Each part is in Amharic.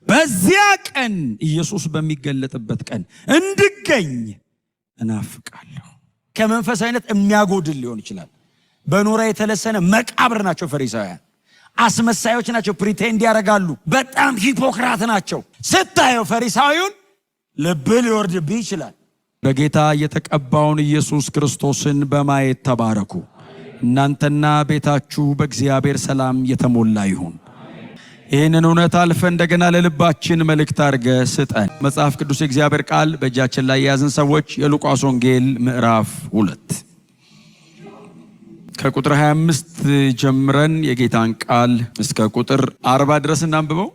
በዚያ ቀን ኢየሱስ በሚገለጥበት ቀን እንድገኝ እናፍቃለሁ። ከመንፈሳዊነት የሚያጎድል ሊሆን ይችላል። በኖራ የተለሰነ መቃብር ናቸው ፈሪሳውያን። አስመሳዮች ናቸው። Pretend ያደርጋሉ። በጣም hypocrite ናቸው። ስታየው ፈሪሳዊውን ልብህ ሊወርድብህ ይችላል። በጌታ የተቀባውን ኢየሱስ ክርስቶስን በማየት ተባረኩ። እናንተና ቤታችሁ በእግዚአብሔር ሰላም የተሞላ ይሁን። ይህንን እውነት አልፈ እንደገና ለልባችን መልእክት አድርገ ስጠን። መጽሐፍ ቅዱስ የእግዚአብሔር ቃል በእጃችን ላይ የያዝን ሰዎች የሉቃስ ወንጌል ምዕራፍ 2 ከቁጥር 25 ጀምረን የጌታን ቃል እስከ ቁጥር 40 ድረስ እናንብበው።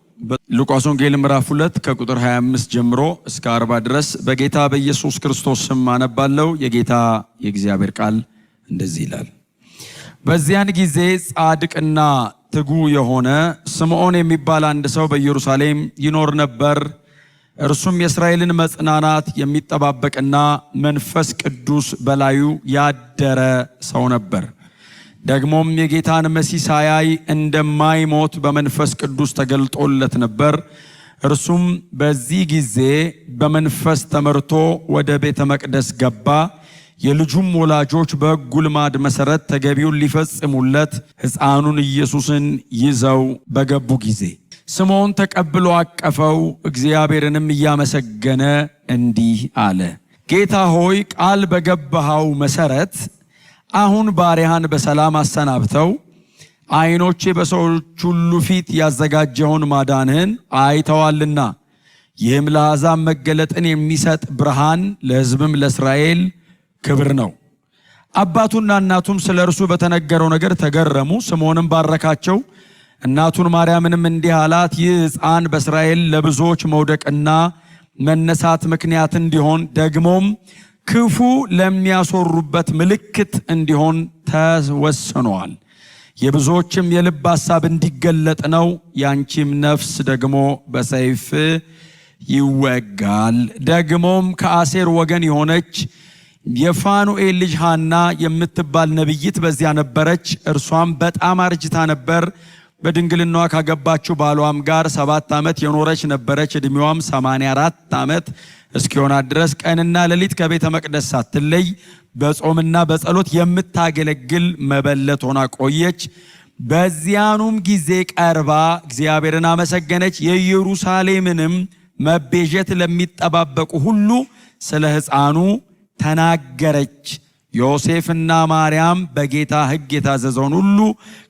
ሉቃስ ወንጌል ምዕራፍ 2 ከቁጥር 25 ጀምሮ እስከ 40 ድረስ በጌታ በኢየሱስ ክርስቶስ ስም አነባለሁ። የጌታ የእግዚአብሔር ቃል እንደዚህ ይላል። በዚያን ጊዜ ጻድቅና ትጉ የሆነ ስምዖን የሚባል አንድ ሰው በኢየሩሳሌም ይኖር ነበር። እርሱም የእስራኤልን መጽናናት የሚጠባበቅና መንፈስ ቅዱስ በላዩ ያደረ ሰው ነበር። ደግሞም የጌታን መሲህ ሳያይ እንደማይሞት በመንፈስ ቅዱስ ተገልጦለት ነበር። እርሱም በዚህ ጊዜ በመንፈስ ተመርቶ ወደ ቤተ መቅደስ ገባ። የልጁም ወላጆች በሕጉ ልማድ መሠረት ተገቢውን ሊፈጽሙለት ሕፃኑን ኢየሱስን ይዘው በገቡ ጊዜ ስምዖን ተቀብሎ አቀፈው፣ እግዚአብሔርንም እያመሰገነ እንዲህ አለ። ጌታ ሆይ፣ ቃል በገባኸው መሠረት አሁን ባሪያህን በሰላም አሰናብተው፣ ዓይኖቼ በሰዎች ሁሉ ፊት ያዘጋጀኸውን ማዳንህን አይተዋልና፣ ይህም ለአሕዛብ መገለጥን የሚሰጥ ብርሃን፣ ለሕዝብም ለእስራኤል ክብር ነው። አባቱና እናቱም ስለ እርሱ በተነገረው ነገር ተገረሙ። ስምዖንም ባረካቸው። እናቱን ማርያምንም እንዲህ አላት፣ ይህ ሕፃን በእስራኤል ለብዙዎች መውደቅና መነሳት ምክንያት እንዲሆን፣ ደግሞም ክፉ ለሚያስወሩበት ምልክት እንዲሆን ተወስኗል። የብዙዎችም የልብ ሐሳብ እንዲገለጥ ነው። ያንቺም ነፍስ ደግሞ በሰይፍ ይወጋል። ደግሞም ከአሴር ወገን የሆነች የፋኑኤል ልጅ ሐና የምትባል ነቢይት በዚያ ነበረች። እርሷም በጣም አርጅታ ነበር። በድንግልናዋ ካገባችው ባሏም ጋር 7 ዓመት የኖረች ነበረች። ዕድሜዋም 84 ዓመት እስኪሆናት ድረስ ቀንና ሌሊት ከቤተ መቅደስ ሳትለይ በጾምና በጸሎት የምታገለግል መበለት ሆና ቆየች። በዚያኑም ጊዜ ቀርባ እግዚአብሔርን አመሰገነች። የኢየሩሳሌምንም መቤዠት ለሚጠባበቁ ሁሉ ስለ ሕፃኑ ተናገረች። ዮሴፍና ማርያም በጌታ ሕግ የታዘዘውን ሁሉ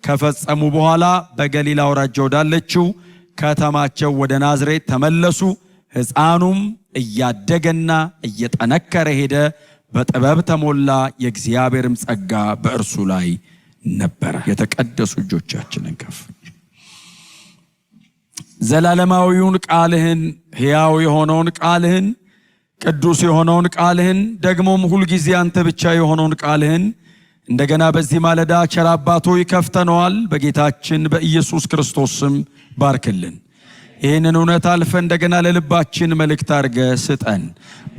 ከፈጸሙ በኋላ በገሊላ አውራጃ ወዳለችው ከተማቸው ወደ ናዝሬት ተመለሱ። ሕፃኑም እያደገና እየጠነከረ ሄደ፣ በጥበብ ተሞላ፣ የእግዚአብሔርም ጸጋ በእርሱ ላይ ነበረ። የተቀደሱ እጆቻችንን ከፍ፣ ዘላለማዊውን ቃልህን፣ ሕያው የሆነውን ቃልህን፣ ቅዱስ የሆነውን ቃልህን፣ ደግሞም ሁልጊዜ አንተ ብቻ የሆነውን ቃልህን እንደገና በዚህ ማለዳ ቸር አባት ሆይ ከፍተነዋል። በጌታችን በኢየሱስ ክርስቶስ ስም ባርክልን። ይህንን እውነት አልፈ እንደገና ለልባችን መልእክት አድርገ ስጠን።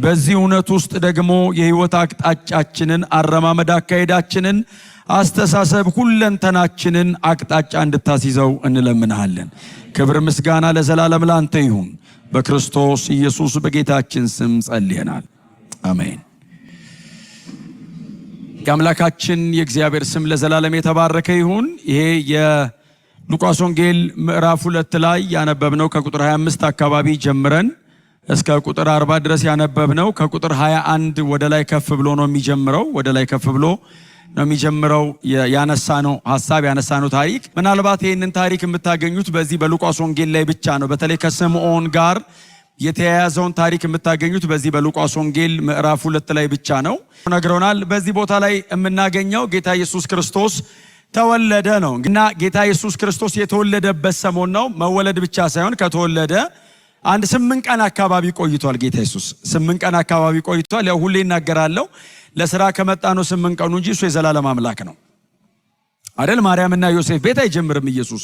በዚህ እውነት ውስጥ ደግሞ የሕይወት አቅጣጫችንን፣ አረማመድ አካሄዳችንን፣ አስተሳሰብ ሁለንተናችንን አቅጣጫ እንድታስይዘው እንለምንሃለን። ክብር ምስጋና ለዘላለም ላንተ ይሁን። በክርስቶስ ኢየሱስ በጌታችን ስም ጸልየናል። አሜን። የአምላካችን የእግዚአብሔር ስም ለዘላለም የተባረከ ይሁን። ይሄ የሉቃስ ወንጌል ምዕራፍ 2 ላይ ያነበብነው፣ ከቁጥር 25 አካባቢ ጀምረን እስከ ቁጥር 40 ድረስ ያነበብነው፣ ከቁጥር 21 ወደ ላይ ከፍ ብሎ ነው የሚጀምረው። ወደ ላይ ከፍ ብሎ ነው የሚጀምረው ያነሳነው ሀሳብ፣ ያነሳነው ታሪክ። ምናልባት ይህንን ታሪክ የምታገኙት በዚህ በሉቃስ ወንጌል ላይ ብቻ ነው። በተለይ ከስምዖን ጋር የተያያዘውን ታሪክ የምታገኙት በዚህ በሉቃስ ወንጌል ምዕራፍ 2 ላይ ብቻ ነው ነግረውናል። በዚህ ቦታ ላይ የምናገኘው ጌታ ኢየሱስ ክርስቶስ ተወለደ ነው እና ጌታ ኢየሱስ ክርስቶስ የተወለደበት ሰሞን ነው። መወለድ ብቻ ሳይሆን ከተወለደ አንድ 8 ቀን አካባቢ ቆይቷል። ጌታ ኢየሱስ 8 ቀን አካባቢ ቆይቷል። ያው ሁሌ እናገራለሁ፣ ለስራ ከመጣ ነው 8 ቀኑ እንጂ እሱ የዘላለም አምላክ ነው አይደል? ማርያምና ዮሴፍ ቤት አይጀምርም ኢየሱስ።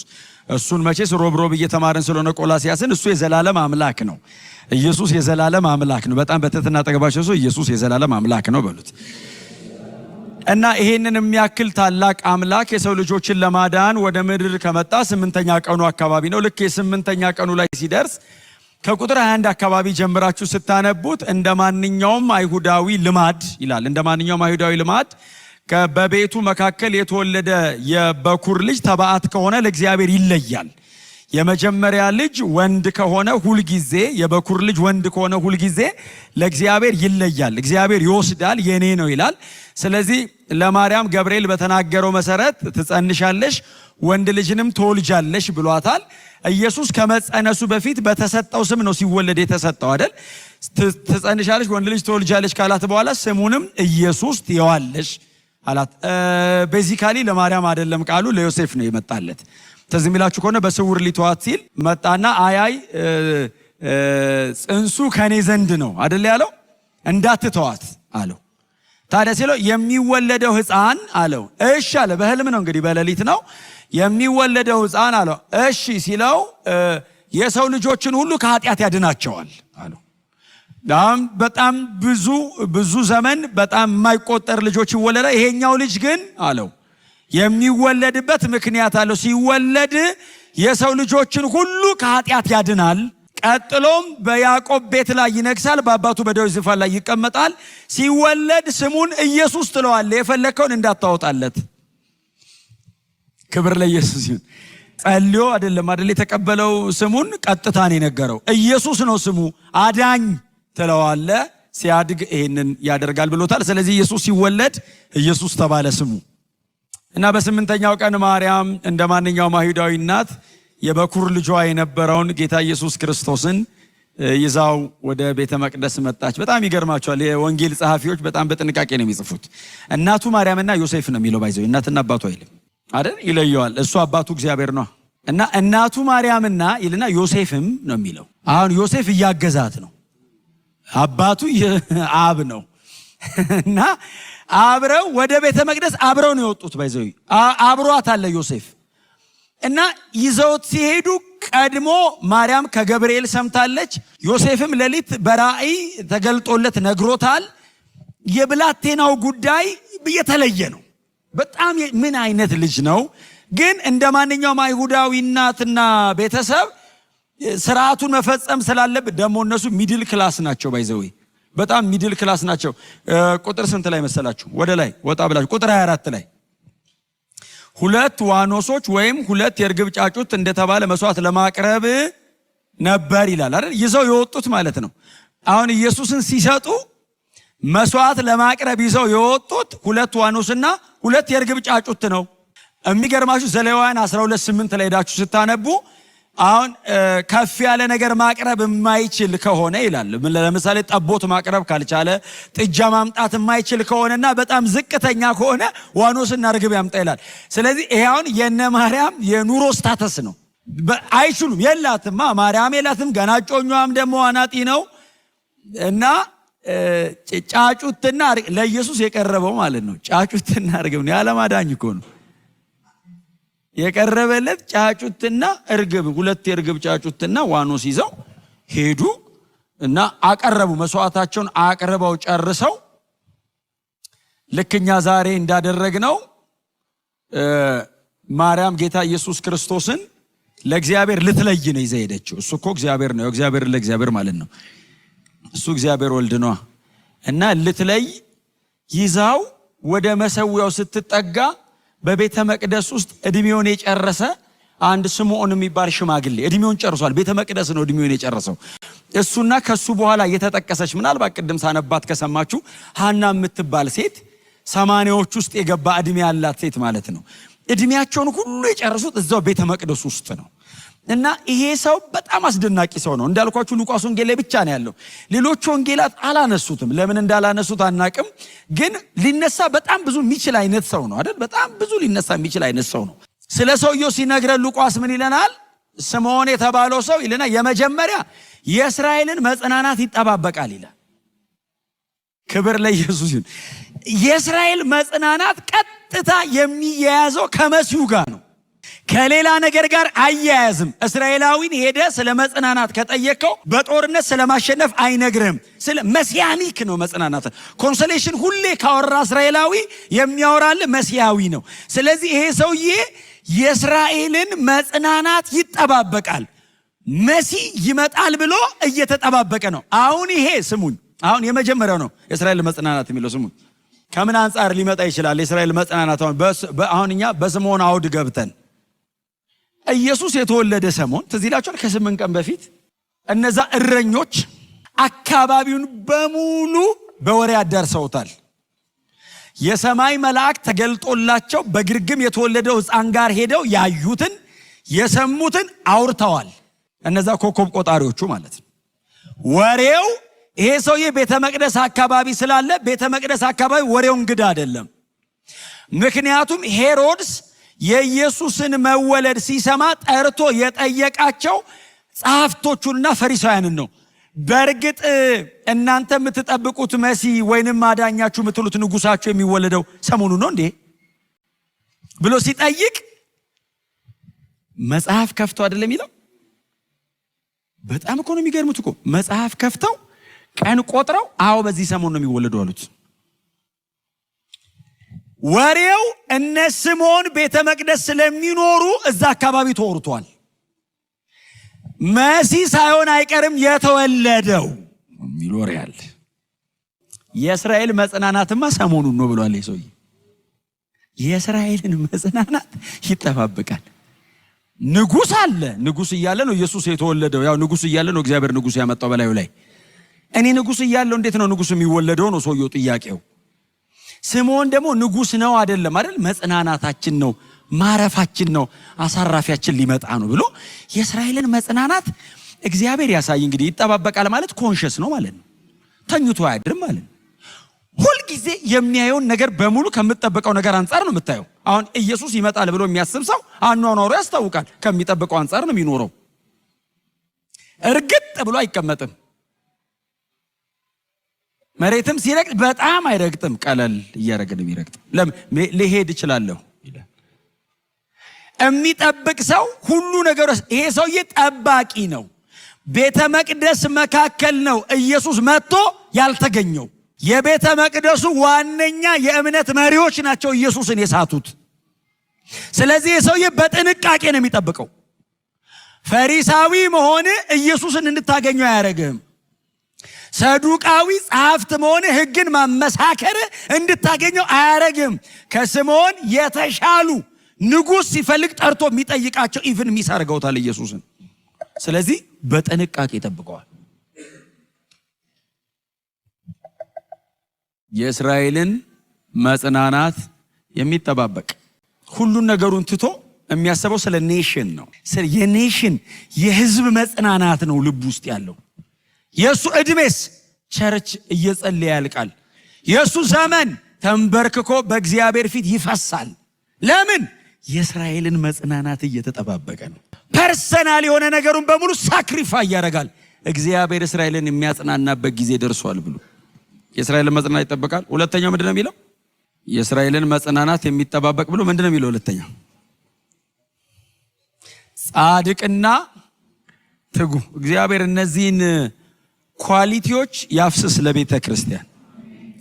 እሱን መቼስ ሮብ ሮብ እየተማርን ስለሆነ ቆላስያስን፣ እሱ የዘላለም አምላክ ነው። ኢየሱስ የዘላለም አምላክ ነው። በጣም በትህትና አጠገባቸው ሰው ኢየሱስ የዘላለም አምላክ ነው በሉት። እና ይሄንን የሚያክል ታላቅ አምላክ የሰው ልጆችን ለማዳን ወደ ምድር ከመጣ ስምንተኛ ቀኑ አካባቢ ነው። ልክ የስምንተኛ ቀኑ ላይ ሲደርስ ከቁጥር 21 አካባቢ ጀምራችሁ ስታነቡት እንደ ማንኛውም አይሁዳዊ ልማድ ይላል። እንደ ማንኛውም አይሁዳዊ ልማድ በቤቱ መካከል የተወለደ የበኩር ልጅ ተባዕት ከሆነ ለእግዚአብሔር ይለያል። የመጀመሪያ ልጅ ወንድ ከሆነ ሁልጊዜ፣ የበኩር ልጅ ወንድ ከሆነ ሁልጊዜ ለእግዚአብሔር ይለያል። እግዚአብሔር ይወስዳል፣ የኔ ነው ይላል። ስለዚህ ለማርያም ገብርኤል በተናገረው መሰረት ትጸንሻለሽ፣ ወንድ ልጅንም ትወልጃለሽ ብሏታል። ኢየሱስ ከመጸነሱ በፊት በተሰጠው ስም ነው ሲወለድ የተሰጠው አይደል? ትጸንሻለሽ፣ ወንድ ልጅ ትወልጃለሽ ካላት በኋላ ስሙንም ኢየሱስ ትየዋለሽ አላት። Basically ለማርያም አይደለም ቃሉ፣ ለዮሴፍ ነው የመጣለት። ትዝ የሚላችሁ ከሆነ በስውር ሊተዋት ሲል መጣና አያይ ጽንሱ ከኔ ዘንድ ነው አይደል ያለው፣ እንዳትተዋት አለው። ታዲያ ሲለው የሚወለደው ሕፃን አለው። እሺ አለ። በህልም ነው እንግዲህ፣ በሌሊት ነው የሚወለደው ሕፃን አለው። እሺ ሲለው የሰው ልጆችን ሁሉ ከኃጢአት ያድናቸዋል አለው። በጣም ብዙ ብዙ ዘመን በጣም የማይቆጠር ልጆች ይወለዳል። ይሄኛው ልጅ ግን አለው የሚወለድበት ምክንያት አለው። ሲወለድ የሰው ልጆችን ሁሉ ከኃጢአት ያድናል። ቀጥሎም በያዕቆብ ቤት ላይ ይነግሳል፣ በአባቱ በዳዊት ዙፋን ላይ ይቀመጣል። ሲወለድ ስሙን ኢየሱስ ትለዋለህ፣ የፈለግከውን እንዳታወጣለት። ክብር ለኢየሱስ ይሁን። ጸልዮ አይደለም አይደል የተቀበለው ስሙን፣ ቀጥታ ነው የነገረው። ኢየሱስ ነው ስሙ፣ አዳኝ ትለዋለህ። ሲያድግ ይሄንን ያደርጋል ብሎታል። ስለዚህ ኢየሱስ ሲወለድ ኢየሱስ ተባለ ስሙ። እና በስምንተኛው ቀን ማርያም እንደ ማንኛውም አይሁዳዊ እናት የበኩር ልጇ የነበረውን ጌታ ኢየሱስ ክርስቶስን ይዛው ወደ ቤተ መቅደስ መጣች። በጣም ይገርማቸዋል። የወንጌል ጸሐፊዎች በጣም በጥንቃቄ ነው የሚጽፉት። እናቱ ማርያምና ዮሴፍ ነው የሚለው፣ by the way እናትና አባቱ አይልም አይደል? ይለየዋል። እሱ አባቱ እግዚአብሔር ነው። እና እናቱ ማርያምና ይልና ዮሴፍም ነው የሚለው። አሁን ዮሴፍ እያገዛት ነው፣ አባቱ አብ ነው። እና አብረው ወደ ቤተ መቅደስ አብረው ነው የወጡት። By the way አብሯት አለ ዮሴፍ። እና ይዘውት ሲሄዱ ቀድሞ ማርያም ከገብርኤል ሰምታለች። ዮሴፍም ሌሊት በራእይ ተገልጦለት ነግሮታል። የብላቴናው ጉዳይ የተለየ ነው። በጣም ምን አይነት ልጅ ነው? ግን እንደ ማንኛውም አይሁዳዊ እናትና ቤተሰብ ስርዓቱን መፈጸም ስላለብን፣ ደግሞ እነሱ middle class ናቸው። By the way በጣም middle class ናቸው። ቁጥር ስንት ላይ መሰላችሁ? ወደ ላይ ወጣ ብላችሁ ቁጥር 24 ላይ ሁለት ዋኖሶች ወይም ሁለት የርግብ ጫጩት እንደተባለ መስዋዕት ለማቅረብ ነበር ይላል አይደል? ይዘው የወጡት ማለት ነው። አሁን ኢየሱስን ሲሰጡ መስዋዕት ለማቅረብ ይዘው የወጡት ሁለት ዋኖስና ሁለት የርግብ ጫጩት ነው። የሚገርማችሁ ዘሌዋውያን 12:8 ላይ ሄዳችሁ ስታነቡ አሁን ከፍ ያለ ነገር ማቅረብ የማይችል ከሆነ ይላል። ለምሳሌ ጠቦት ማቅረብ ካልቻለ፣ ጥጃ ማምጣት የማይችል ከሆነና በጣም ዝቅተኛ ከሆነ ዋኖስና ርግብ ያምጣ ይላል። ስለዚህ ይሄ አሁን የነ ማርያም የኑሮ status ነው። አይችሉም፣ የላትማ፣ ማርያም የላትም። ገና እጮኛዋም ደግሞ አናጢ ነው እና ጫጩትና ለኢየሱስ የቀረበው ማለት ነው። ጫጩትና ርግብ ነው። የዓለም አዳኝ እኮ ነው የቀረበለት፣ ጫጩትና እርግብ፣ ሁለት የእርግብ ጫጩትና ዋኖስ ይዘው ሄዱ እና አቀረቡ። መስዋዕታቸውን አቅርበው ጨርሰው ልክ እኛ ዛሬ እንዳደረግነው ማርያም ጌታ ኢየሱስ ክርስቶስን ለእግዚአብሔር ልትለይ ነው ይዛ ሄደችው። እሱ እኮ እግዚአብሔር ነው፣ እግዚአብሔር ለእግዚአብሔር ማለት ነው። እሱ እግዚአብሔር ወልድ ነዋ። እና ልትለይ ይዛው ወደ መሰዊያው ስትጠጋ በቤተ መቅደስ ውስጥ እድሜውን የጨረሰ አንድ ስምዖን የሚባል ሽማግሌ እድሜውን ጨርሷል። ቤተ መቅደስ ነው እድሜውን የጨረሰው። እሱና ከሱ በኋላ የተጠቀሰች፣ ምናልባት ቅድም ሳነባት ከሰማችሁ፣ ሀና የምትባል ሴት፣ 80ዎች ውስጥ የገባ እድሜ ያላት ሴት ማለት ነው። እድሜያቸውን ሁሉ የጨረሱት እዛው ቤተ መቅደስ ውስጥ ነው። እና ይሄ ሰው በጣም አስደናቂ ሰው ነው። እንዳልኳችሁ ሉቃስ ወንጌል ላይ ብቻ ነው ያለው። ሌሎቹ ወንጌላት አላነሱትም። ለምን እንዳላነሱት አናቅም። ግን ሊነሳ በጣም ብዙ የሚችል አይነት ሰው ነው አይደል? በጣም ብዙ ሊነሳ የሚችል አይነት ሰው ነው። ስለ ሰውየው ሲነግረን ሉቃስ ምን ይለናል? ስምዖን የተባለው ሰው ይልና የመጀመሪያ የእስራኤልን መጽናናት ይጠባበቃል ይላል። ክብር ለኢየሱስ ይሁን። የእስራኤል መጽናናት ቀጥታ የሚያያዘው ከመሲሁ ጋር ነው። ከሌላ ነገር ጋር አያያዝም። እስራኤላዊን ሄደ ስለ መጽናናት ከጠየቀው በጦርነት ስለማሸነፍ አይነግርህም። ስለ messianic ነው መጽናናት። Consolation ሁሌ ካወራ እስራኤላዊ የሚያወራልህ መሲያዊ ነው። ስለዚህ ይሄ ሰውዬ የእስራኤልን መጽናናት ይጠባበቃል። መሲህ ይመጣል ብሎ እየተጠባበቀ ነው። አሁን ይሄ ስሙኝ፣ አሁን የመጀመሪያው ነው የእስራኤል መጽናናት የሚለው። ስሙኝ፣ ከምን አንጻር ሊመጣ ይችላል የእስራኤል መጽናናት? አሁን እኛ በስምዖን አውድ ገብተን ኢየሱስ የተወለደ ሰሞን ትዝ ይላችኋል። ከ8 ቀን በፊት እነዛ እረኞች አካባቢውን በሙሉ በወሬ አዳርሰውታል። የሰማይ መልአክ ተገልጦላቸው በግርግም የተወለደው ሕፃን ጋር ሄደው ያዩትን የሰሙትን አውርተዋል። እነዛ ኮከብ ቆጣሪዎቹ ማለት ነው። ወሬው ይሄ ሰውዬ ቤተ መቅደስ አካባቢ ስላለ ቤተ መቅደስ አካባቢ ወሬው እንግዳ አይደለም። ምክንያቱም ሄሮድስ የኢየሱስን መወለድ ሲሰማ ጠርቶ የጠየቃቸው ጸሐፍቶቹንና ፈሪሳውያንን ነው። በእርግጥ እናንተ የምትጠብቁት መሲህ ወይንም አዳኛችሁ የምትሉት ንጉሳችሁ የሚወለደው ሰሞኑ ነው እንዴ ብሎ ሲጠይቅ መጽሐፍ ከፍተው አይደለም የሚለው። በጣም እኮ ነው የሚገርሙት እኮ። መጽሐፍ ከፍተው ቀን ቆጥረው አዎ በዚህ ሰሞን ነው የሚወለደው አሉት። ወሬው እነ ስምዖን ቤተ መቅደስ ስለሚኖሩ እዛ አካባቢ ተወርቷል። መሲህ ሳይሆን አይቀርም የተወለደው የሚል ወሬ አለ። የእስራኤል መጽናናትማ ሰሞኑን ነው ብሏል ሰውዬ። የእስራኤልን መጽናናት ይጠባበቃል። ንጉስ አለ። ንጉስ እያለ ነው ኢየሱስ የተወለደው። ያው ንጉስ እያለ ነው እግዚአብሔር ንጉስ ያመጣው በላዩ ላይ። እኔ ንጉስ እያለሁ እንዴት ነው ንጉስ የሚወለደው ነው ሰውየው ጥያቄው። ስምዖን ደግሞ ንጉስ ነው አይደለም አይደል፣ መጽናናታችን ነው፣ ማረፋችን ነው፣ አሳራፊያችን ሊመጣ ነው ብሎ የእስራኤልን መጽናናት እግዚአብሔር ያሳይ። እንግዲህ ይጠባበቃል ማለት conscious ነው ማለት ነው። ተኝቶ አያድርም ማለት ነው። ሁልጊዜ የሚያየውን ነገር በሙሉ ከምትጠብቀው ነገር አንጻር ነው የምታየው። አሁን ኢየሱስ ይመጣል ብሎ የሚያስብ ሰው አኗኗሩ ያስታውቃል። ከሚጠብቀው አንጻር ነው የሚኖረው። እርግጥ ብሎ አይቀመጥም። መሬትም ሲረግጥ በጣም አይረግጥም፣ ቀለል እያደረገ ነው የሚረግጥ። ለምን? ልሄድ እችላለሁ ይላል። የሚጠብቅ ሰው ሁሉ ነገር፣ ይሄ ሰውዬ ጠባቂ ነው። ቤተ መቅደስ መካከል ነው ኢየሱስ መጥቶ ያልተገኘው። የቤተ መቅደሱ ዋነኛ የእምነት መሪዎች ናቸው ኢየሱስን የሳቱት። ስለዚህ ይሄ ሰውዬ በጥንቃቄ ነው የሚጠብቀው። ፈሪሳዊ መሆን ኢየሱስን እንድታገኘው አያደርግህም። ሰዱቃዊ ጸሐፍት መሆን፣ ሕግን ማመሳከር እንድታገኘው አያረግም። ከስምዖን የተሻሉ ንጉሥ ሲፈልግ ጠርቶ የሚጠይቃቸው even miss አድርገውታል ኢየሱስን። ስለዚህ በጥንቃቄ ይጠብቀዋል። የእስራኤልን መጽናናት የሚጠባበቅ፣ ሁሉን ነገሩን ትቶ የሚያስበው ስለ nation ነው። የ nation፣ የህዝብ መጽናናት ነው ልብ ውስጥ ያለው። የእሱ ዕድሜስ church እየጸለየ ያልቃል። የእሱ ዘመን ተንበርክኮ በእግዚአብሔር ፊት ይፈሳል። ለምን? የእስራኤልን መጽናናት እየተጠባበቀ ነው። Personal የሆነ ነገሩን በሙሉ sacrifice ያደርጋል። እግዚአብሔር እስራኤልን የሚያጽናናበት ጊዜ ደርሷል ብሎ የእስራኤልን መጽናናት ይጠብቃል። ሁለተኛው ምንድን ነው የሚለው? የእስራኤልን መጽናናት የሚጠባበቅ ብሎ ምንድን ነው የሚለው? ሁለተኛው ጻድቅና ትጉ። እግዚአብሔር እነዚህን quality ዎች ያፍስስ ለቤተ ክርስቲያን።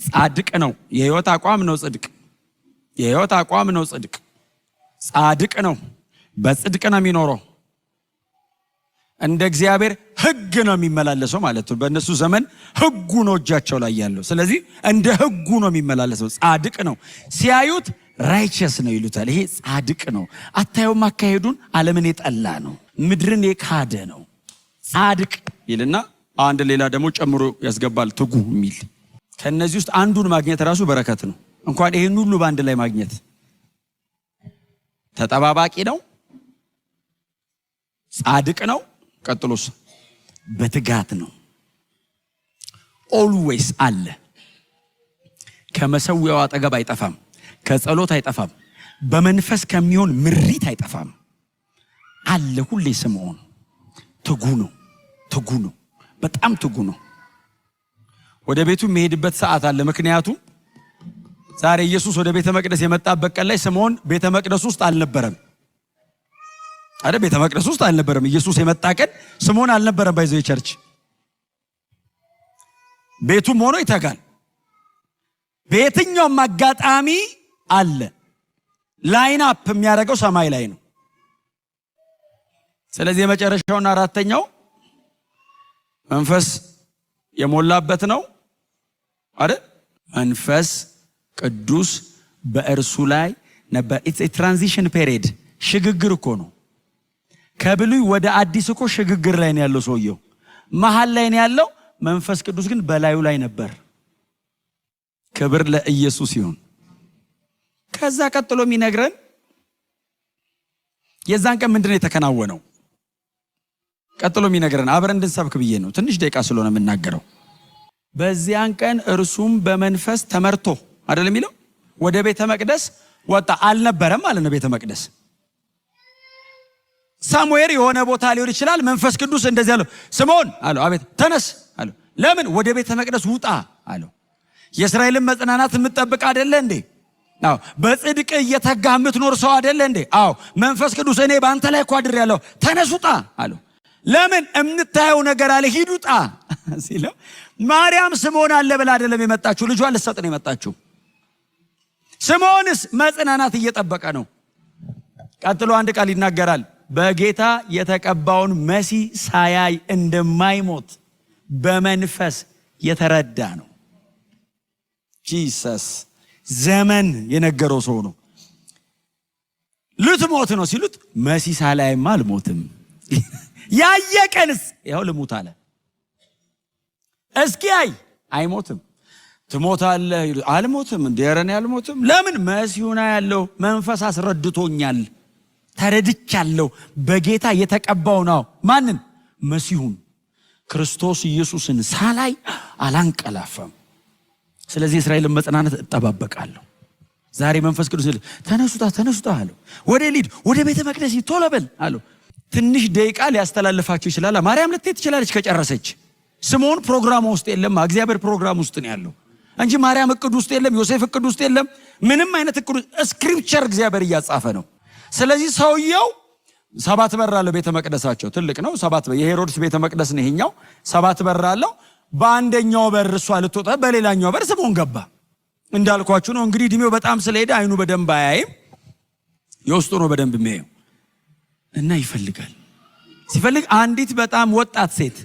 ጻድቅ ነው፣ የህይወት አቋም ነው ጽድቅ። የህይወት አቋም ነው ጽድቅ። ጻድቅ ነው፣ በጽድቅ ነው የሚኖረው። እንደ እግዚአብሔር ሕግ ነው የሚመላለሰው ማለት ነው። በእነሱ ዘመን ሕጉ ነው እጃቸው ላይ ያለው። ስለዚህ እንደ ሕጉ ነው የሚመላለሰው። ጻድቅ ነው። ሲያዩት righteous ነው ይሉታል። ይሄ ጻድቅ ነው። አታየውም አካሄዱን? ዓለምን የጠላ ነው፣ ምድርን የካደ ነው። ጻድቅ ይልና አንድ ሌላ ደግሞ ጨምሮ ያስገባል፣ ትጉ የሚል። ከእነዚህ ውስጥ አንዱን ማግኘት ራሱ በረከት ነው። እንኳን ይህን ሁሉ በአንድ ላይ ማግኘት። ተጠባባቂ ነው፣ ጻድቅ ነው። ቀጥሎስ በትጋት ነው። Always አለ። ከመሰዊያው አጠገብ አይጠፋም፣ ከጸሎት አይጠፋም፣ በመንፈስ ከሚሆን ምሪት አይጠፋም። አለ ሁሌ። ስምዖን ትጉ ነው፣ ትጉ ነው፣ በጣም ትጉ ነው። ወደ ቤቱ የሚሄድበት ሰዓት አለ። ምክንያቱም ዛሬ ኢየሱስ ወደ ቤተ መቅደስ የመጣበት ቀን ላይ ስምዖን ቤተ መቅደስ ውስጥ አልነበረም። አረ ቤተ መቅደስ ውስጥ አልነበረም። ኢየሱስ የመጣ ቀን ስምዖን አልነበረም። By the way church ቤቱም ሆኖ ይተጋል። በየትኛውም አጋጣሚ አለ። Line up የሚያደርገው ሰማይ ላይ ነው። ስለዚህ የመጨረሻውና አራተኛው መንፈስ የሞላበት ነው አይደል? መንፈስ ቅዱስ በእርሱ ላይ ነበር። It's a transition period፣ ሽግግር እኮ ነው። ከብሉይ ወደ አዲስ እኮ ሽግግር ላይ ነው ያለው ሰውየው፣ መሀል ላይ ነው ያለው። መንፈስ ቅዱስ ግን በላዩ ላይ ነበር። ክብር ለኢየሱስ ይሁን። ከዛ ቀጥሎ የሚነግረን የዛን ቀን ምንድን ነው የተከናወነው? ቀጥሎ የሚነግረን አብረን እንድንሰብክ ብዬ ነው። ትንሽ ደቂቃ ስለሆነ የምናገረው። በዚያን ቀን እርሱም በመንፈስ ተመርቶ አይደል የሚለው፣ ወደ ቤተ መቅደስ ወጣ። አልነበረም ማለት ነው ቤተ መቅደስ፣ somewhere የሆነ ቦታ ሊሆን ይችላል። መንፈስ ቅዱስ እንደዚህ አለው፣ ስምዖን አለው። አቤት። ተነስ አለው። ለምን? ወደ ቤተ መቅደስ ውጣ አለው። የእስራኤልን መጽናናት የምትጠብቅ አይደለ እንዴ? አዎ። በጽድቅ እየተጋህ የምትኖር ሰው አይደለ እንዴ? አዎ። መንፈስ ቅዱስ እኔ በአንተ ላይ እኮ አድሬያለሁ፣ ተነስ ውጣ አለው። ለምን? የምታየው ነገር አለ፣ ሂድ ውጣ ሲለው ማርያም ስምዖን አለ ብላ አይደለም የመጣችው፣ ልጇን ልትሰጥ ነው የመጣችው። ስምዖንስ መጽናናት እየጠበቀ ነው። ቀጥሎ አንድ ቃል ይናገራል። በጌታ የተቀባውን መሲህ ሳያይ እንደማይሞት በመንፈስ የተረዳ ነው። Jesus ዘመን የነገረው ሰው ነው። ልትሞት ነው ሲሉት መሲህ ሳላይማ አልሞትም፣ ያየ ቀንስ ያው ልሙት አለ። እስኪ አይ አይሞትም። ትሞታለህ፣ አልሞትም። እንደ ኧረ እኔ አልሞትም። ለምን? መሲሁን ያለው መንፈስ አስረድቶኛል፣ ተረድቻለሁ። በጌታ የተቀባው ነው። ማንን? መሲሁን ክርስቶስ ኢየሱስን ሳላይ አላንቀላፋም። ስለዚህ የእስራኤልን መጽናናት እጠባበቃለሁ። ዛሬ መንፈስ ቅዱስ ተነስ ውጣ፣ ተነስ ውጣ አለው። ወደ ሊድ ወደ ቤተ መቅደስ ቶሎ በል አለው። ትንሽ ደቂቃ ሊያስተላልፋቸው ይችላል። ማርያም ልትሄድ ትችላለች ከጨረሰች። ስምዖን ፕሮግራም ውስጥ የለም። እግዚአብሔር ፕሮግራም ውስጥ ነው ያለው እንጂ ማርያም እቅድ ውስጥ የለም። ዮሴፍ እቅድ ውስጥ የለም። ምንም አይነት እቅድ፣ scripture እግዚአብሔር እያጻፈ ነው። ስለዚህ ሰውየው ሰባት በር አለው። ቤተ መቅደሳቸው ትልቅ ነው። ሰባት በር፣ የሄሮድስ ቤተ መቅደስ ነው ይሄኛው። ሰባት በር አለው። በአንደኛው በር እሷ ልትወጣ፣ በሌላኛው በር ስምዖን ገባ። እንዳልኳችሁ ነው እንግዲህ፣ እድሜው በጣም ስለሄደ አይኑ በደንብ አያይም። የውስጡ ነው በደንብ የሚያየው እና ይፈልጋል። ሲፈልግ አንዲት በጣም ወጣት ሴት፣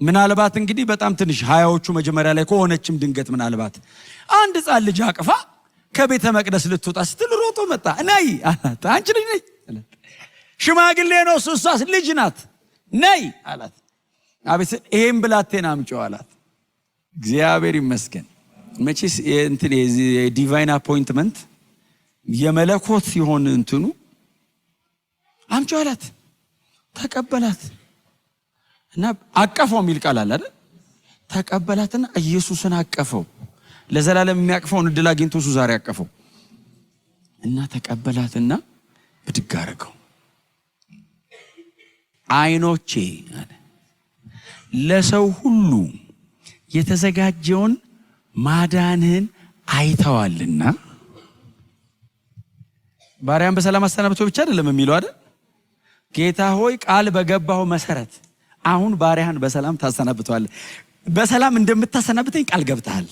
ምናልባት እንግዲህ በጣም ትንሽ 20ዎቹ መጀመሪያ ላይ ከሆነችም ድንገት ምናልባት አንድ ሕፃን ልጅ አቅፋ ከቤተ መቅደስ ልትወጣ ስትል ሮጦ መጣ። ነይ አላት። አንቺ ልጅ ነይ አላት። ሽማግሌ ነው እሱ፣ እሷስ ልጅ ናት። ነይ አላት። አቤት፣ ይሄን ብላቴና አምጪው አላት። እግዚአብሔር ይመስገን። መቼስ እንትን የ divine appointment የመለኮት ሲሆን እንትኑ አምጪው አላት። ተቀበላት እና አቀፈው የሚል ቃል አለ አይደል? ተቀበላትና ኢየሱስን አቀፈው። ለዘላለም የሚያቅፈውን እድል አግኝቶ እሱ ዛሬ አቀፈው እና ተቀበላትና ብድግ አደረገው። አይኖቼ አለ ለሰው ሁሉ የተዘጋጀውን ማዳንህን አይተዋልና። ባሪያን በሰላም አሰናብቶ ብቻ አይደለም የሚለው አይደል? ጌታ ሆይ፣ ቃል በገባኸው መሰረት አሁን ባሪያህን በሰላም ታሰናብተዋለህ። በሰላም እንደምታሰናብተኝ ቃል ገብተሃል።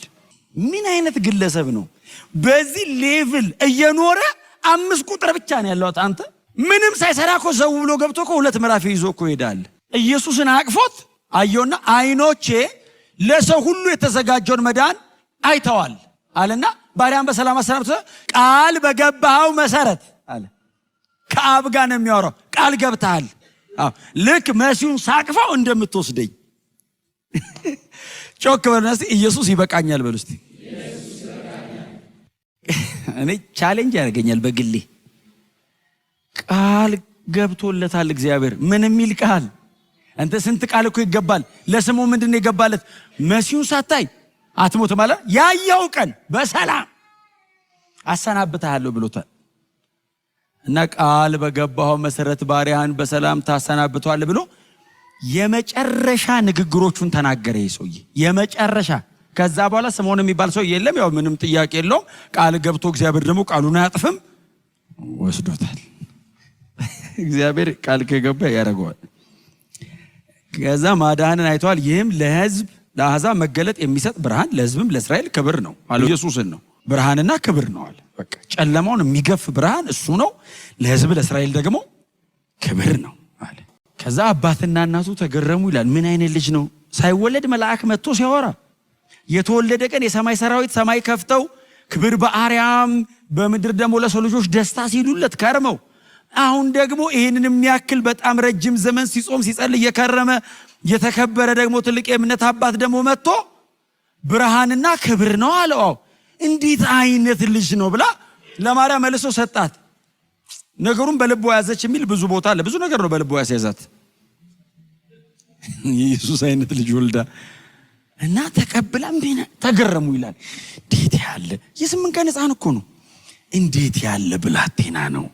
ምን አይነት ግለሰብ ነው? በዚህ level እየኖረ 5 ቁጥር ብቻ ነው ያለው። አንተ ምንም ሳይሰራ እኮ ዘው ብሎ ገብቶ እኮ ሁለት ምዕራፍ ይዞ እኮ ይሄዳል። ኢየሱስን አቅፎት አየውና አይኖቼ ለሰው ሁሉ የተዘጋጀውን መዳን አይተዋል አለና ባሪያን በሰላም አሰናብተ ቃል በገባኸው መሰረት አለ። ከአብ ጋር ነው የሚያወራው። ቃል ገብተሃል። አዎ፣ ልክ መሲሁን ሳቅፈው እንደምትወስደኝ። ጮክ በሉና እስቲ ኢየሱስ ይበቃኛል በሉ እስቲ። እኔ challenge ያደርገኛል በግሌ። ቃል ገብቶለታል እግዚአብሔር። ምን የሚል ቃል? አንተ ስንት ቃል እኮ ይገባል። ለስሙ ምንድን ነው የገባለት? መሲሁን ሳታይ አትሞትም አለ። ያየው ቀን በሰላም አሰናብትሃለሁ ብሎታል። እና ቃል በገባኸው መሰረት ባሪያህን በሰላም ታሰናብተዋለህ ብሎ የመጨረሻ ንግግሮቹን ተናገረ። ይህ ሰውዬ የመጨረሻ፣ ከዛ በኋላ ስምዖን የሚባል ሰው የለም። ያው ምንም ጥያቄ የለውም። ቃል ገብቶ እግዚአብሔር ደግሞ ቃሉን አያጥፍም፣ ወስዶታል። እግዚአብሔር ቃል ከገባ ያደርገዋል። ከዛ ማዳንን አይተዋል። ይህም ለሕዝብ ለአሕዛብ መገለጥ የሚሰጥ ብርሃን፣ ለሕዝብም ለእስራኤል ክብር ነው አለ። ኢየሱስን ነው፣ ብርሃንና ክብር ነው አለ። በቃ ጨለማውን የሚገፍ ብርሃን እሱ ነው። ለሕዝብ ለእስራኤል ደግሞ ክብር ነው አለ። ከዛ አባትና እናቱ ተገረሙ ይላል። ምን አይነት ልጅ ነው? ሳይወለድ መልአክ መጥቶ ሲያወራ፣ የተወለደ ቀን የሰማይ ሰራዊት ሰማይ ከፍተው ክብር በአርያም በምድር ደግሞ ለሰው ልጆች ደስታ ሲሉለት ከርመው፣ አሁን ደግሞ ይህንን የሚያክል በጣም ረጅም ዘመን ሲጾም ሲጸልይ የከረመ የተከበረ ደግሞ ትልቅ የእምነት አባት ደግሞ መጥቶ ብርሃንና ክብር ነው አለው። አዎ፣ እንዴት አይነት ልጅ ነው ብላ ለማርያም መልሶ ሰጣት። ነገሩን በልቧ ያዘች የሚል ብዙ ቦታ አለ። ብዙ ነገር ነው በልቧ ያስያዛት የኢየሱስ አይነት ልጅ ወልዳ እና ተቀብላ ተገረሙ ይላል። እንዴት ያለ፣ የ8 ቀን ሕፃን እኮ ነው። እንዴት ያለ ብላቴና ነው!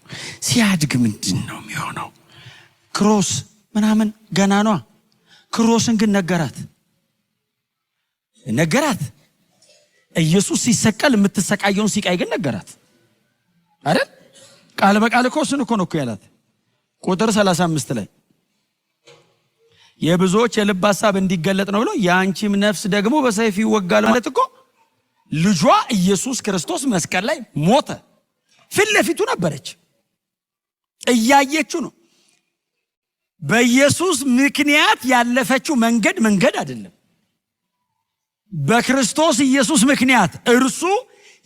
ሲያድግ ምንድን ነው የሚሆነው? Cross ምናምን ገና ኗ። Cross ን ግን ነገራት ነገራት። ኢየሱስ ሲሰቀል የምትሰቃየውን ሲቃይ ግን ነገራት አይደል? ቃል በቃል እኮ እሱን እኮ ነው እኮ ያላት። ቁጥር 35 ላይ የብዙዎች የልብ ሐሳብ እንዲገለጥ ነው ብሎ የአንቺም ነፍስ ደግሞ በሰይፍ ይወጋል ማለት እኮ ልጇ ኢየሱስ ክርስቶስ መስቀል ላይ ሞተ። ፊት ለፊቱ ነበረች፣ እያየችው ነው። በኢየሱስ ምክንያት ያለፈችው መንገድ መንገድ አይደለም። በክርስቶስ ኢየሱስ ምክንያት እርሱ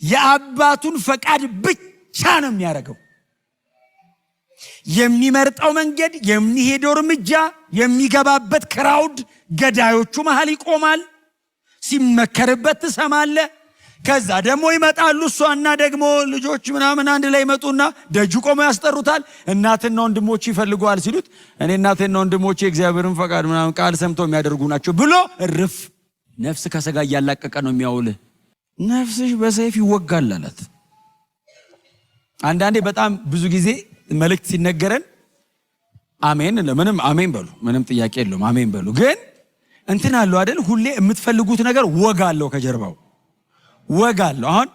የአባቱን ፈቃድ ብቻ ነው የሚያደርገው። የሚመርጠው መንገድ፣ የሚሄደው እርምጃ፣ የሚገባበት crowd ገዳዮቹ መሃል ይቆማል። ሲመከርበት ትሰማለህ። ከዛ ደግሞ ይመጣሉ። እሷና ደግሞ ልጆች ምናምን አንድ ላይ ይመጡና ደጁ ቆመው ያስጠሩታል። እናትና ወንድሞች ይፈልጉሃል ሲሉት እኔ እናቴና ወንድሞቼ የእግዚአብሔርን ፈቃድ ምናምን ቃል ሰምተው የሚያደርጉ ናቸው ብሎ እርፍ። ነፍስ ከስጋ እያላቀቀ ነው የሚያውልህ። ነፍስሽ በሰይፍ ይወጋል አላት። አንዳንዴ በጣም ብዙ ጊዜ መልእክት ሲነገረን አሜን፣ ምንም አሜን በሉ፣ ምንም ጥያቄ የለውም፣ አሜን በሉ። ግን እንትን አለው አይደል? ሁሌ የምትፈልጉት ነገር ወግ አለው፣ ከጀርባው ወግ አለው። አሁን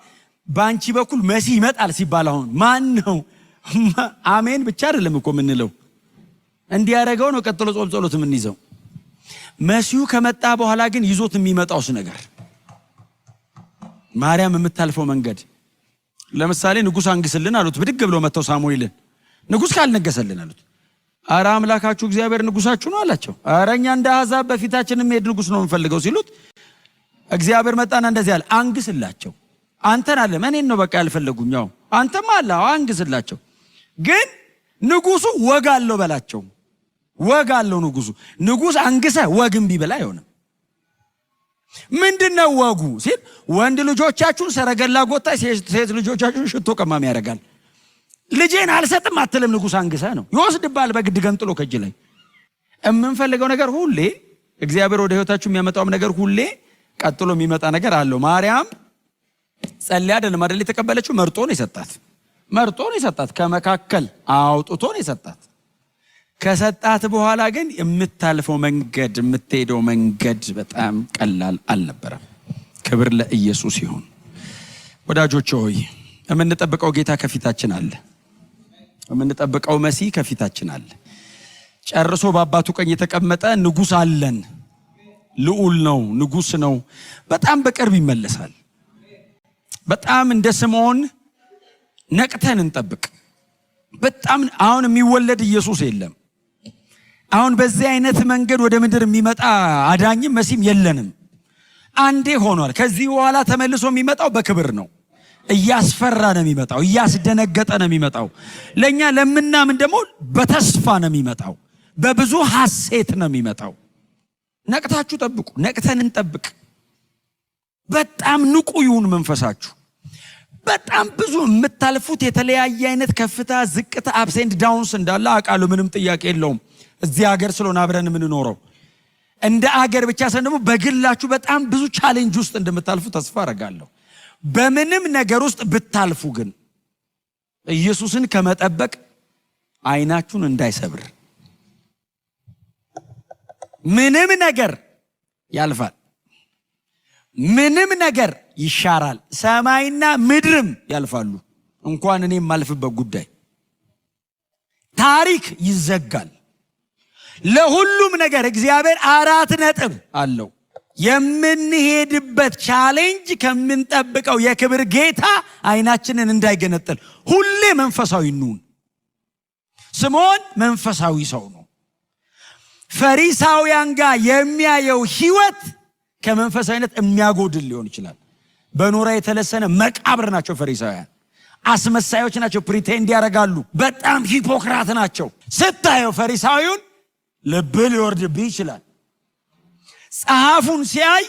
በአንቺ በኩል መሲህ ይመጣል ሲባል አሁን ማን ነው አሜን ብቻ አይደለም እኮ የምንለው፣ እንዲያደርገው ነው ቀጥሎ ጾም ጸሎት የምንይዘው። መሲሁ ከመጣ በኋላ ግን ይዞት የሚመጣውስ ነገር፣ ማርያም የምታልፈው መንገድ፣ ለምሳሌ ንጉሥ አንግስልን አሉት። ብድግ ብሎ መጥተው ሳሙኤልን ንጉሥ ካልነገሰልን አሉት። አረ አምላካችሁ እግዚአብሔር ንጉሳችሁ ነው አላቸው። አረ እኛ እንደ አሕዛብ በፊታችን የሚሄድ ንጉሥ ነው የምንፈልገው ሲሉት እግዚአብሔር መጣና እንደዚህ አለ፣ አንግስላቸው። አንተን አለ እኔን ነው በቃ ያልፈለጉኝ። አዎ አንተም አለ፣ አዎ አንግስላቸው። ግን ንጉሱ ወግ አለው በላቸው። ወግ አለው ንጉሱ። ንጉስ አንግሰህ ወግ እምቢ ብላ አይሆንም። ምንድነው ወጉ ሲል ወንድ ልጆቻችሁን ሰረገላ ጎታች፣ ሴት ልጆቻችሁን ሽቶ ቀማሚ ያደርጋል። ልጄን አልሰጥም አትልም። ንጉስ አንግሰህ ነው ይወስድብሃል በግድ ገንጥሎ ከእጅ ላይ። የምንፈልገው ነገር ሁሌ፣ እግዚአብሔር ወደ ህይወታችሁ የሚያመጣውም ነገር ሁሌ ቀጥሎ የሚመጣ ነገር አለው። ማርያም ጸልያ አይደለም አይደል የተቀበለችው፣ መርጦ ነው የሰጣት። መርጦ ነው የሰጣት፣ ከመካከል አውጥቶ ነው የሰጣት። ከሰጣት በኋላ ግን የምታልፈው መንገድ፣ የምትሄደው መንገድ በጣም ቀላል አልነበረም። ክብር ለኢየሱስ ይሁን። ወዳጆች ሆይ፣ የምንጠብቀው ጌታ ከፊታችን አለ። የምንጠብቀው መሲህ ከፊታችን አለ። ጨርሶ በአባቱ ቀኝ የተቀመጠ ንጉሥ አለን። ልዑል ነው፣ ንጉሥ ነው። በጣም በቅርብ ይመለሳል። በጣም እንደ ስምዖን ነቅተን እንጠብቅ። በጣም አሁን የሚወለድ ኢየሱስ የለም። አሁን በዚህ አይነት መንገድ ወደ ምድር የሚመጣ አዳኝም መሲህም የለንም። አንዴ ሆኗል። ከዚህ በኋላ ተመልሶ የሚመጣው በክብር ነው። እያስፈራ ነው የሚመጣው። እያስደነገጠ ነው የሚመጣው። ለእኛ ለምናምን ደግሞ በተስፋ ነው የሚመጣው። በብዙ ሐሴት ነው የሚመጣው። ነቅታችሁ ጠብቁ። ነቅተን እንጠብቅ። በጣም ንቁ ይሁን መንፈሳችሁ። በጣም ብዙ የምታልፉት የተለያየ አይነት ከፍታ፣ ዝቅታ፣ ups and downs እንዳለ አውቃለሁ። ምንም ጥያቄ የለውም። እዚህ ሀገር ስለሆነ አብረን የምንኖረው እንደ አገር ብቻ ሳይሆን ደግሞ በግላችሁ በጣም ብዙ challenge ውስጥ እንደምታልፉ ተስፋ አደርጋለሁ። በምንም ነገር ውስጥ ብታልፉ ግን ኢየሱስን ከመጠበቅ አይናችሁን እንዳይሰብር። ምንም ነገር ያልፋል። ምንም ነገር ይሻራል። ሰማይና ምድርም ያልፋሉ። እንኳን እኔ የማልፍበት ጉዳይ ታሪክ ይዘጋል። ለሁሉም ነገር እግዚአብሔር አራት ነጥብ አለው። የምንሄድበት challenge ከምንጠብቀው የክብር ጌታ አይናችንን እንዳይገነጥል ሁሌ መንፈሳዊ እንሁን። ስምዖን መንፈሳዊ ሰው ነው። ፈሪሳውያን ጋር የሚያየው ህይወት ከመንፈሳዊነት የሚያጎድል ሊሆን ይችላል። በኖራ የተለሰነ መቃብር ናቸው ፈሪሳውያን። አስመሳዮች ናቸው። Pretend ያደርጋሉ። በጣም hypocrite ናቸው። ስታየው ፈሪሳዊውን ልብህ ሊወርድብህ ይችላል። ጸሐፉን ሲያይ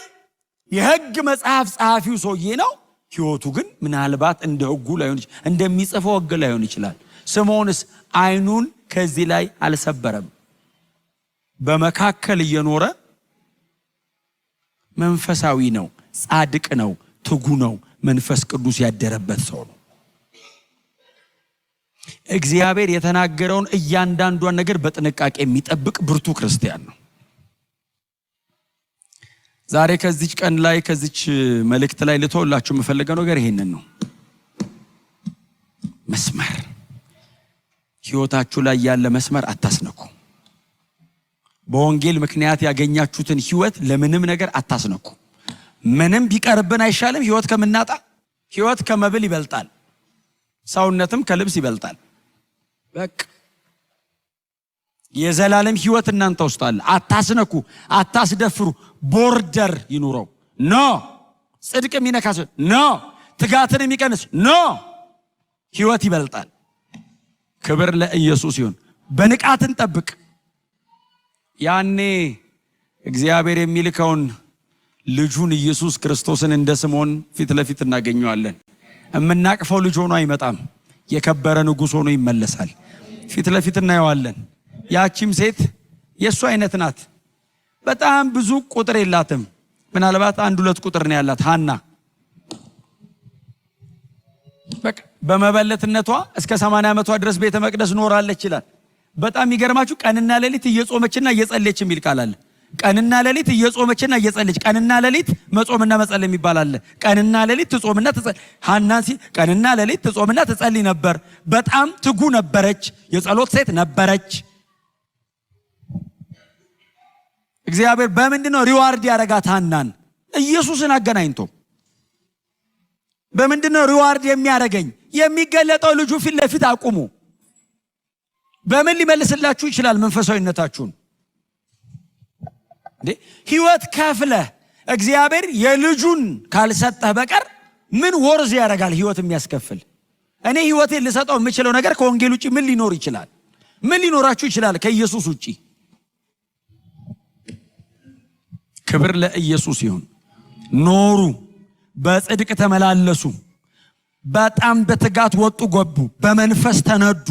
የህግ መጽሐፍ ጸሐፊው ሰውዬ ነው። ህይወቱ ግን ምናልባት እንደ ህጉ ላይሆን እንደሚጽፈው ህግ ላይሆን ይችላል። ስምዖንስ አይኑን ከዚህ ላይ አልሰበረም። በመካከል እየኖረ መንፈሳዊ ነው፣ ጻድቅ ነው፣ ትጉ ነው፣ መንፈስ ቅዱስ ያደረበት ሰው ነው። እግዚአብሔር የተናገረውን እያንዳንዷን ነገር በጥንቃቄ የሚጠብቅ ብርቱ ክርስቲያን ነው። ዛሬ ከዚች ቀን ላይ፣ ከዚች መልእክት ላይ ልተውላችሁ የምፈልገው ነገር ይሄንን ነው። መስመር፣ ህይወታችሁ ላይ ያለ መስመር አታስነኩ። በወንጌል ምክንያት ያገኛችሁትን ህይወት ለምንም ነገር አታስነኩ። ምንም ቢቀርብን አይሻልም? ህይወት ከምናጣ? ህይወት ከመብል ይበልጣል። ሰውነትም ከልብስ ይበልጣል። በቃ የዘላለም ህይወት እናንተ ውስጥ አለ። አታስነኩ፣ አታስደፍሩ። Border ይኑረው። No ጽድቅ የሚነካ፣ no ትጋትን የሚቀንስ፣ no። ህይወት ይበልጣል። ክብር ለኢየሱስ ይሁን። በንቃት እንጠብቅ። ያኔ እግዚአብሔር የሚልከውን ልጁን ኢየሱስ ክርስቶስን እንደ ስምዖን ፊት ለፊት እናገኘዋለን። የምናቅፈው ልጅ ሆኖ አይመጣም። የከበረ ንጉሥ ሆኖ ይመለሳል። ፊት ለፊት እናየዋለን። ያቺም ሴት የእሱ አይነት ናት። በጣም ብዙ ቁጥር የላትም። ምናልባት አንድ ሁለት ቁጥር ነው ያላት ሐና። በቃ በመበለትነቷ እስከ 80 ዓመቷ ድረስ ቤተ መቅደስ ኖራለች ይላል። በጣም የሚገርማችሁ ቀንና ሌሊት እየጾመችና እየጸለየች የሚል ቃል አለ። ቀንና ሌሊት እየጾመችና እየጸለየች፣ ቀንና ሌሊት መጾምና መጸለይ የሚባል አለ። ቀንና ሌሊት ትጾምና ትጸልይ፣ ሐና ቀንና ሌሊት ትጾምና ትጸልይ ነበር። በጣም ትጉ ነበረች። የጸሎት ሴት ነበረች። እግዚአብሔር በምንድን ነው reward ያደረጋት ሐናን? ኢየሱስን አገናኝቶ። በምንድን ነው reward የሚያደርገኝ? የሚገለጠው ልጁ ፊት ለፊት አቁሙ። በምን ሊመልስላችሁ ይችላል መንፈሳዊነታችሁን? እንዴ፣ ህይወት ከፍለህ እግዚአብሔር የልጁን ካልሰጠህ በቀር ምን worth ያደርጋል ህይወት የሚያስከፍል? እኔ ህይወቴን ልሰጠው የምችለው ነገር ከወንጌል ውጪ ምን ሊኖር ይችላል? ምን ሊኖራችሁ ይችላል ከኢየሱስ ውጪ? ክብር ለኢየሱስ ይሁን። ኖሩ፣ በጽድቅ ተመላለሱ፣ በጣም በትጋት ወጡ ገቡ፣ በመንፈስ ተነዱ።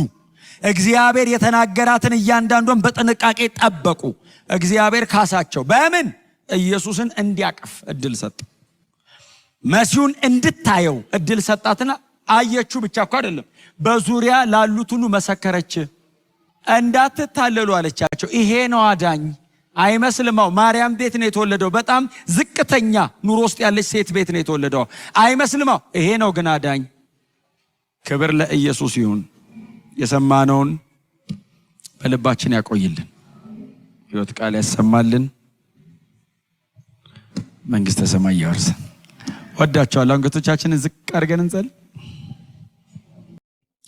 እግዚአብሔር የተናገራትን እያንዳንዷን በጥንቃቄ ጠበቁ። እግዚአብሔር ካሳቸው። በምን? ኢየሱስን እንዲያቅፍ እድል ሰጠ። መሲሁን እንድታየው እድል ሰጣትና አየችው ብቻ እኮ አይደለም፣ በዙሪያ ላሉት ሁሉ መሰከረች። እንዳትታለሉ አለቻቸው። ይሄ ነው አዳኝ። አይመስልማው። ማርያም ቤት ነው የተወለደው። በጣም ዝቅተኛ ኑሮ ውስጥ ያለች ሴት ቤት ነው የተወለደው። አይመስልማው። ይሄ ነው ግን አዳኝ። ክብር ለኢየሱስ ይሁን። የሰማነውን በልባችን ያቆይልን። ሕይወት ቃል ያሰማልን። መንግስተ ሰማይ ያወርሰን። ወዳቸዋለሁ። አንገቶቻችንን ዝቅ አድርገን እንጸልይ።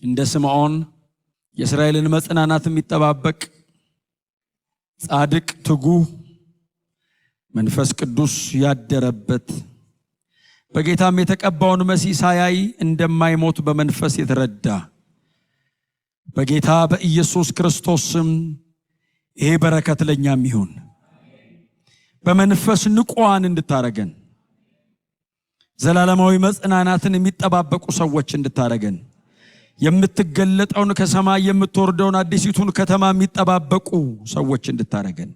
እንደ ስምዖን የእስራኤልን መጽናናት የሚጠባበቅ ጻድቅ፣ ትጉህ፣ መንፈስ ቅዱስ ያደረበት፣ በጌታም የተቀባውን መሲህ ሳያይ እንደማይሞት በመንፈስ የተረዳ፣ በጌታ በኢየሱስ ክርስቶስ ስም ይሄ በረከት ለኛም ይሁን። በመንፈስ ንቁዋን እንድታረገን፣ ዘላለማዊ መጽናናትን የሚጠባበቁ ሰዎች እንድታረገን፣ የምትገለጠውን ከሰማይ የምትወርደውን አዲሲቱን ከተማ የሚጠባበቁ ሰዎች እንድታረገን፣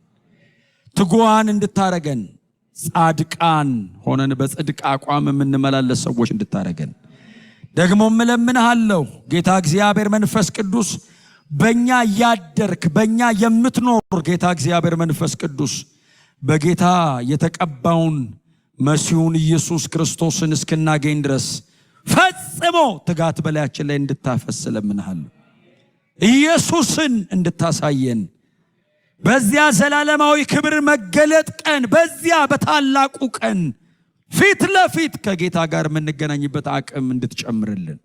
ትጉዋን እንድታረገን፣ ጻድቃን ሆነን በጽድቅ አቋም የምንመላለስ ሰዎች እንድታረገን ደግሞ እለምንሃለሁ። ጌታ እግዚአብሔር መንፈስ ቅዱስ፣ በእኛ ያደርክ፣ በእኛ የምትኖር ጌታ እግዚአብሔር መንፈስ ቅዱስ፣ በጌታ የተቀባውን መሲሁን ኢየሱስ ክርስቶስን እስክናገኝ ድረስ ፈጽሞ ትጋት በላያችን ላይ እንድታፈስ እለምንሃለሁ። ኢየሱስን እንድታሳየን፣ በዚያ ዘላለማዊ ክብር መገለጥ ቀን፣ በዚያ በታላቁ ቀን ፊት ለፊት ከጌታ ጋር የምንገናኝበት አቅም እንድትጨምርልን።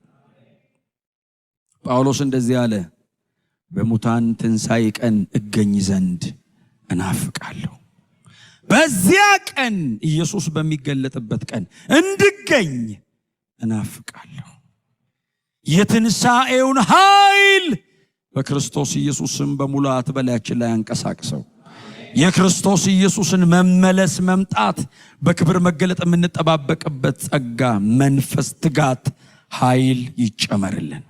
ጳውሎስ እንደዚህ አለ፣ በሙታን ትንሣኤ ቀን እገኝ ዘንድ እናፍቃለሁ። በዚያ ቀን ኢየሱስ በሚገለጥበት ቀን እንድገኝ እናፍቃለሁ። የትንሣኤውን ኃይል በክርስቶስ ኢየሱስም በሙላት በላያችን ላይ አንቀሳቅሰው። የክርስቶስ ኢየሱስን መመለስ መምጣት በክብር መገለጥ የምንጠባበቅበት ጸጋ፣ መንፈስ፣ ትጋት፣ ኃይል ይጨመርልን።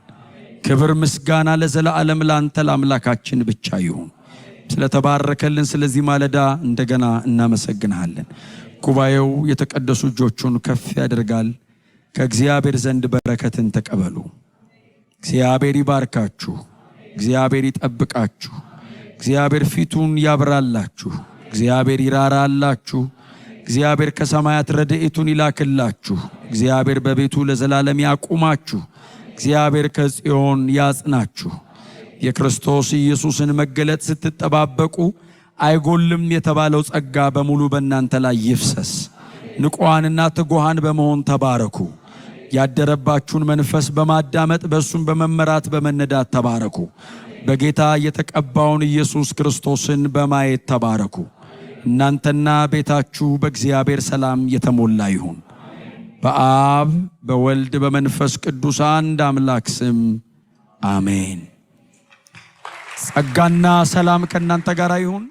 ክብር ምስጋና ለዘላለም ላንተ ለአምላካችን ብቻ ይሁን። ስለተባረከልን ስለዚህ ማለዳ እንደገና እናመሰግንሃለን። ጉባኤው የተቀደሱ እጆቹን ከፍ ያደርጋል። ከእግዚአብሔር ዘንድ በረከትን ተቀበሉ። እግዚአብሔር ይባርካችሁ። እግዚአብሔር ይጠብቃችሁ። እግዚአብሔር ፊቱን ያብራላችሁ። እግዚአብሔር ይራራላችሁ። እግዚአብሔር ከሰማያት ረድኤቱን ይላክላችሁ። እግዚአብሔር በቤቱ ለዘላለም ያቁማችሁ። እግዚአብሔር ከጽዮን ያጽናችሁ። የክርስቶስ ኢየሱስን መገለጥ ስትጠባበቁ አይጎልም የተባለው ጸጋ በሙሉ በእናንተ ላይ ይፍሰስ። ንቁዓንና ትጉሃን በመሆን ተባረኩ። ያደረባችሁን መንፈስ በማዳመጥ በእሱም በመመራት በመነዳት ተባረኩ። በጌታ የተቀባውን ኢየሱስ ክርስቶስን በማየት ተባረኩ። እናንተና ቤታችሁ በእግዚአብሔር ሰላም የተሞላ ይሁን። በአብ በወልድ በመንፈስ ቅዱስ አንድ አምላክ ስም አሜን። ጸጋና ሰላም ከእናንተ ጋር ይሁን።